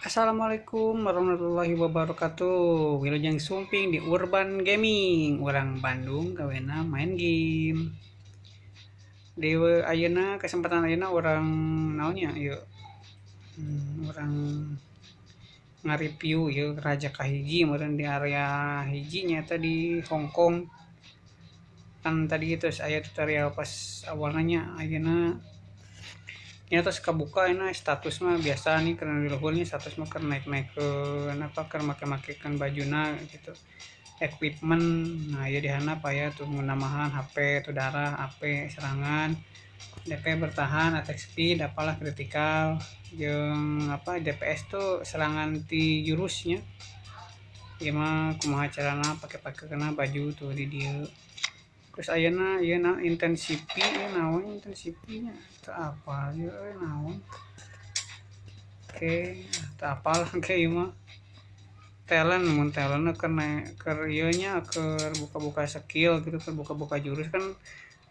Assalamualaikum warahmatullahi wabarakatuh. Wilujeng sumping di Urban Gaming. Orang Bandung gawena main game. Di ayeuna kesempatan ayeuna orang naonnya ieu. Orang ngareview ieu raja kahiji meureun di area hiji nyaeta di Hong Kong. Kan tadi terus aya tutorial pas awalnya nya ayeuna ya terus kebuka ini status mah biasa nih karena di luhurnya status mah karena naik-naik ke apa keur make-makekan bajuna gitu equipment. Nah ya di handap aya tuh menambahan HP tuh darah, AP serangan, DP bertahan, attack speed, apalah critical, jeung apa DPS tuh serangan ti jurusnya. Ieu mah kumaha carana pake-pake kena baju tuh di dieu. Terus ayeuna ieu na intensity ieu naon intensity-nya teu apal ieu euy naon. Oke, teu apal engke ieu mah. Talent mun talentna keur keur ieu nya keur buka-buka skill gitu, keur buka-buka jurus kan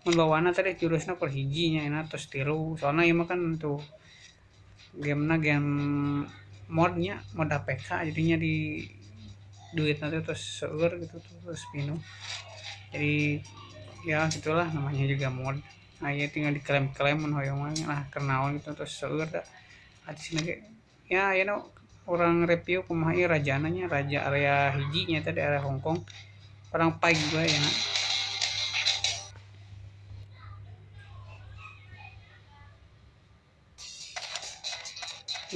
mun bawaanna tadi jurusna per hiji nya enak terus tilu. Soalna ieu mah kan tuh gamena game modnya mod APK jadinya di duitna teh terus seueur gitu terus pinuh. Jadi ya gitulah namanya juga mod. Nah ya tinggal diklaim-klaim mun hoyong mah nah keur naon gitu terus seueur da. Atisna ge ya ayeuna orang review kumaha ieu rajana nya, raja area hiji nya teh di area Hong Kong. Orang paig bae ya.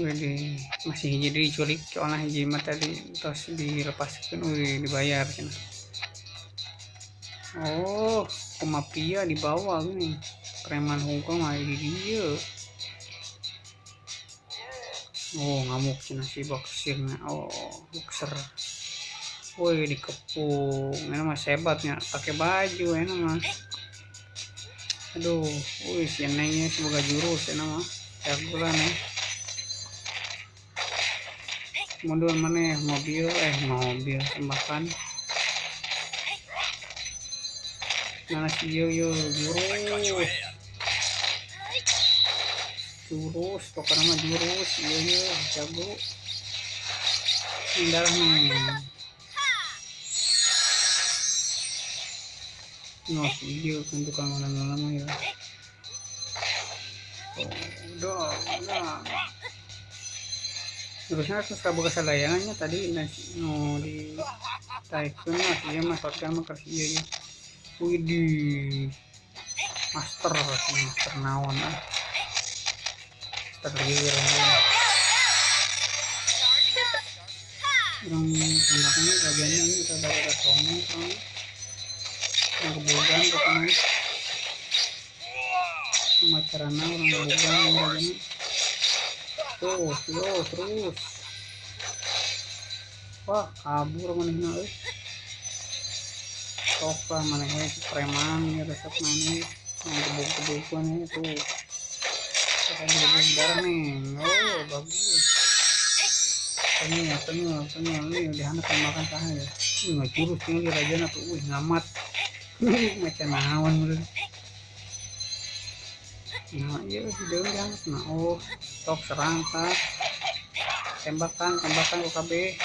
Wih, masih hiji deui diculik soalna hiji mah tadi tos dilepaskeun euy dibayar cenah. Oh, ke mafia dibawa gini. Preman Hong Kong mah di dieu. Oh, ngamuk cenah si boxernya. Oh, boxer. Woi, dikepung. Ini mah hebatnya, pakai baju ini mah. Aduh, woi si nengnya semoga jurus ini mah. Jagoan ya. Mundur mana mobil, mobil tembakan. Mana si yo yo jurus. Jurus, pokoknya mah jurus, iya iya jago. Darah nih. Nah, si iyo kan tukang lama-lama ya. Oh, udah, udah. Terusnya terus kabuka sadayangannya tadi no di taikeun mah ieu mah shotgun mah keur ieu ya. Widih. Master, master naon ah. Master lieur. Urang tembaknya rajanya ini rada-rada songong soalnya. Urang kebogan pokoknya. Cuma carana urang kebogan rajanya. Tuh, yo, terus. Wah, kabur manehna euy. Sok lah manehna si preman ya resep maneh. Yang gebuk-gebukan itu. Sok gebuk darah nih. Oh, bagus. Tengil, tengil, tengil nih udah anak makan saha ya. Wih, ngajurus tinggal di rajana tuh. Wih, ngamat. Macam naon meureun. Nah, iya sudah udah. Nah, oh, sok serang tah. Tembakan, tembakan ku KB.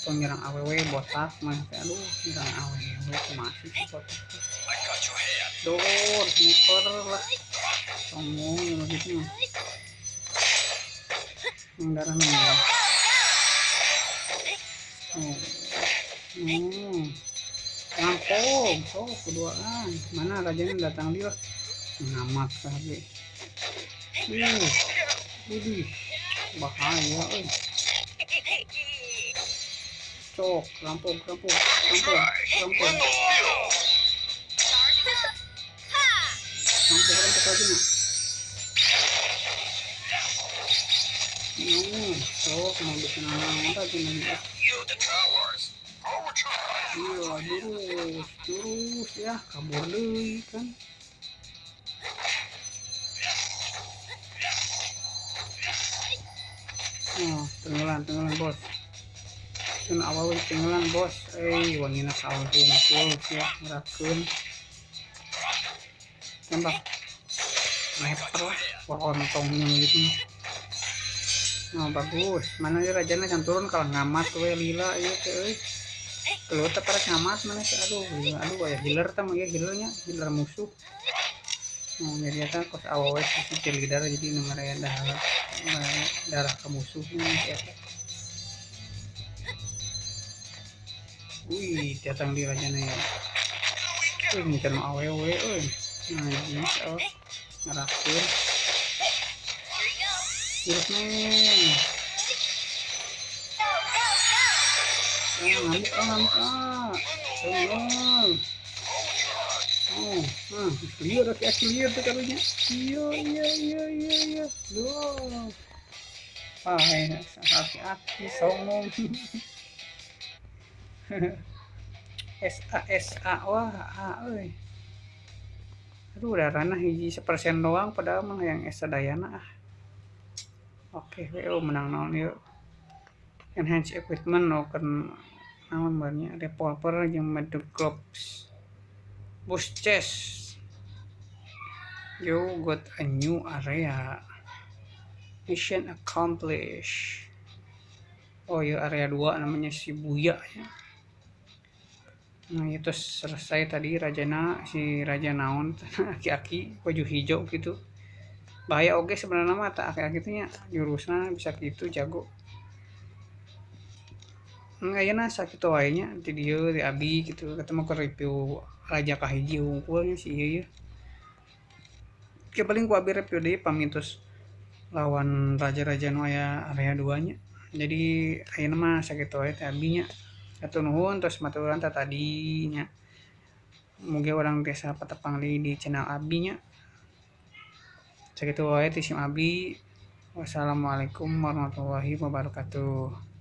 Tuh nyerang AWW botak mah. Aduh, nyerang AWW masih si botak. Dor, sniper lah. Sombong ya gitu. Yang darah nih. Oh. Rampok, sok keduaan. Mana rajanya datang dia. Ngamat kabeh. Widih, bahaya euy. Cok, rampok, rampok, rampok, rampok. Rampok, rampok aja nak. Sok mau bikin naon aja nih. Iya, jurus, jurus ya, kabur deui kan. Oh, tenggelam, tenggelam bos. Cun awal tenggelam bos. Wangina saung hungkul ya, ngerakeun. Tembak. Sniper lah, wah ontongnya gitu. Oh, bagus. Mana ieu rajana can turun kalah ngamat we lila ieu teh euy. Keluar teh para ngamat mana teh, aduh lila, aduh aya healer teh mah ieu healernya, healer musuh. Oh, jadi eta kos awewe si cheerleader jadi nu mere darah, mere darah ke musuhnya si eta. Wih, datang di rajana ya. Wih, ngincer nu awewe euy. Najis, oh. Ngeraktir. Virus nih. Oh, ngamuk, oh, ngamuk, ah. Tolong. Oh, ah, liar, aki-aki liar tuh karunya. Iya, iya, iya, iya, iya. Loh. Ah, enak. Aki-aki songong. S A S A, wah, A euy. Aduh, darahna hiji sepersen doang padahal mah yang S sadayana ah. Oke, WO menang naon ieu. Enhance equipment no kan naon barnya revolver jeung medic gloves. Boost chest. You got a new area. Mission accomplished. Oh, ya area 2 namanya Shibuya ya. Nah, itu selesai tadi rajana, si raja naon aki-aki baju hijau gitu. Bahaya oke sebenarnya mah tak aki-aki teh nya jurusna bisa gitu jago. Ayeuna sakitu wae nya di dieu di abi gitu ketemu ke review raja kahiji hungkulnya si ieu ye. Oke, paling ku abi review deui pamitus lawan raja-raja nu aya area 2 nya. Jadi ayeuna mah sakitu wae teh abi nya. Hatur nuhun tos maturan ta tadi nya. Mugi urang tiasa patepang deui di channel abi nya. Sakitu wae ti sim abi. Wassalamualaikum warahmatullahi wabarakatuh.